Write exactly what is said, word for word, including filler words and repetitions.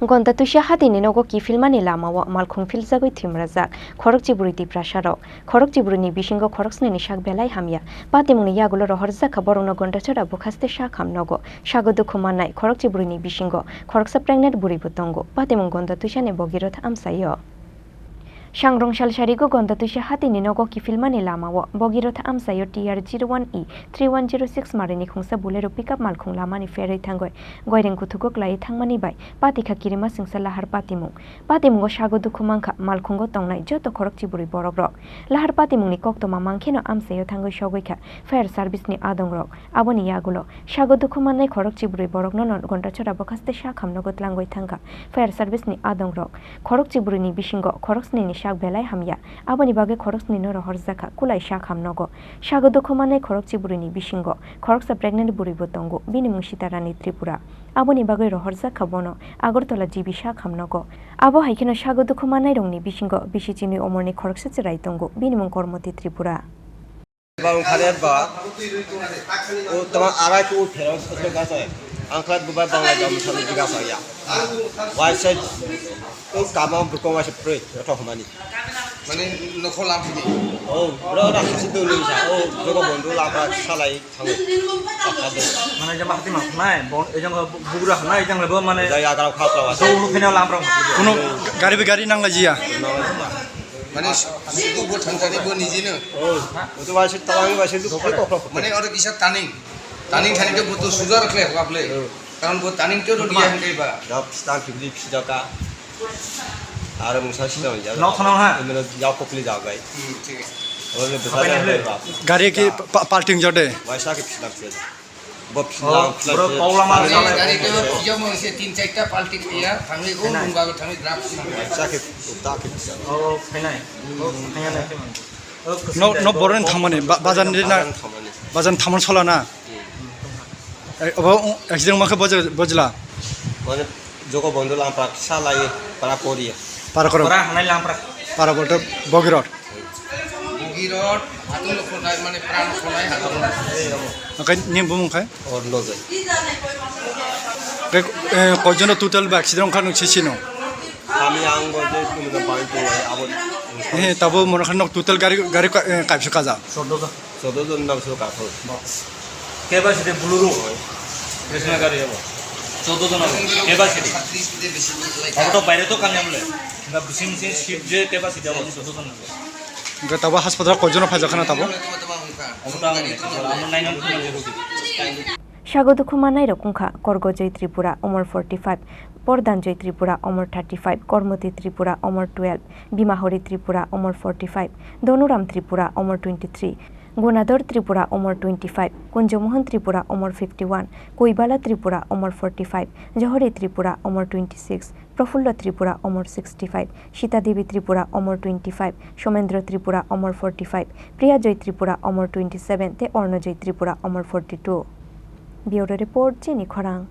Gonda tuisa hatini nogo kiphilmani lamao malkhung philjagwi thwimrajak khorokchibrwi Tiprasarok. Khorokchibrwini bisingo khoroksnini sak belai hamya. Patimungni yagulo rohorjak kha borokno Gondachora bwkhaste sak ham nogo. Sago dukhu mannai khorokchibrwini bisingo khoroksa pregnant bwrwibo tongo. Patimung Gonda tuisani Bhagirath amchaio. Sangrong salsarigo Gonda tuisa hatini nogo kiphilmani lamao Bhagirath amchaio T R zero one E three one zero six marini khungsa Bolero pickup malkhung lamani pherwi thangwi goireng kuthugo klaiwi thangmani bai patikha kirima singsa lahar patimung. Patimungo sago dukhu mankha malkhungo tongnai joto khorokchibrwi borokrok. Lahar patimungni koktwma mankheno amchaio thangwi sogwi kha fire service ni adongrok. Aboni yagulo sago dukhu mannai khorokchibrwi borokno no Gondachora bwkhaste sak ham nogo tlangwi thangkha fire service ni adongrok. Khorokchibrwini bisingo khoroksnini sak belai hamya. Aboni bagwi khoroksnino rohorjak kha kulai sak ham nogo. Sago dukhu mannai khorokchibrwini bisingo khoroksa pregnant bwrwibo tongo. Bini mung Sitarani Tripura. Aboni bagwi rohorjak kha bono Agartala G B sak ham nogo. Abo hai kheno sago dukhu mannairokni bisingo bisi chinwi omorni khoroksa chwrai tongo. Bini mung Kormoti Tripura. Ba wngkha de ba, o tama arai ko o pherang sosok gasa, angkla bubai bangla jam sami jiga saya. Waisa, o kama buko waisa pre, roto hmani. Mane nokho lamphini. O, bro, ra hasi do lungsa, o, jogo bondo lama salai thango. Mane jama hati ma khnai, bon, ejang bugra khnai, ejang lebo mane. Jai agarao khapla wasa. Dou phene lamrang. Kuno gari bi gari nang lajiya. Mane sudu bo thangthani bo nijino. O, o to waisa talang waisa du khre kokro. Mane oro kisa taning. Taning thani ke bo to sugar khle hwa khle. Karon bo taning ke ro dia hangkai ba. Dap stan kibli pisi jaka. Aro mungsa sida wanja. Nok thonong ha. Emeno jao kopli jao gai. Hmm, thik ase. Oro ne besa jao gai ba. Gari ki pa-, parking jode. Waisa ke pisi lak se. Bo pisi lak, pisi lak se. Bro, paula ma. Gari ke pijamo se tin charta parking kiya, thangwi go mungba go thangwi grab. Waisa ke uta ke pisi. O, phainai. O, phainai. No, no, boron thangmani, ba-, bazar ni na, bazar thangmani sola na. Hmm. Eh, abo, accident ma khe bojla. Mane, jogo bondo lampra kisa lai para kori. Para koro. Para hanai lampra. Para bolte Bogirot. Bogirot, hatung lo khonai, mane pra lo khonai, hatung lo. Oke, ni bumung khai? Or no jai. Ke, eh, koijon total ba accident kha nuk sisi no? Kami ang bo je tumi na bai tu ai abo. Eh, tabo mon khan nok total gari, gari ka, eh, kaisa kaja. Chodo jon. Chodo jon nang so ka thok. Capacity Bolero. National gari abo. Chodo jon abo. Capacity. Abo to baire to kami amle. Nga bising bising seat je capacity abo chodo jon abo. Nga tabo hospital koijon phai jakhana tabo? Abo to ang, amo nine one two zero. Sago dukhu mannairok wngkha Korgojoy Tripura, Omor forty five, Pordanjoy Tripura, Omor thirty five, Kormoti Tripura, Omor twelve, Bimahori Tripura, Omor forty five, Donuram Tripura, Omor twenty three, Gunador Tripura, Omor twenty five, Kunjomohon Tripura, Omor fifty one, Koibala Tripura, Omor forty five, Johori Tripura, Omor twenty six, Profullo Tripura, Omor sixty five, Sita Devi Tripura, Omor twenty five, Somendro Tripura, Omor forty five, Priya Joy Tripura, Omor twenty seven, tei Ornojoy Tripura, Omor forty two. Bureau Report, Chini Khorang.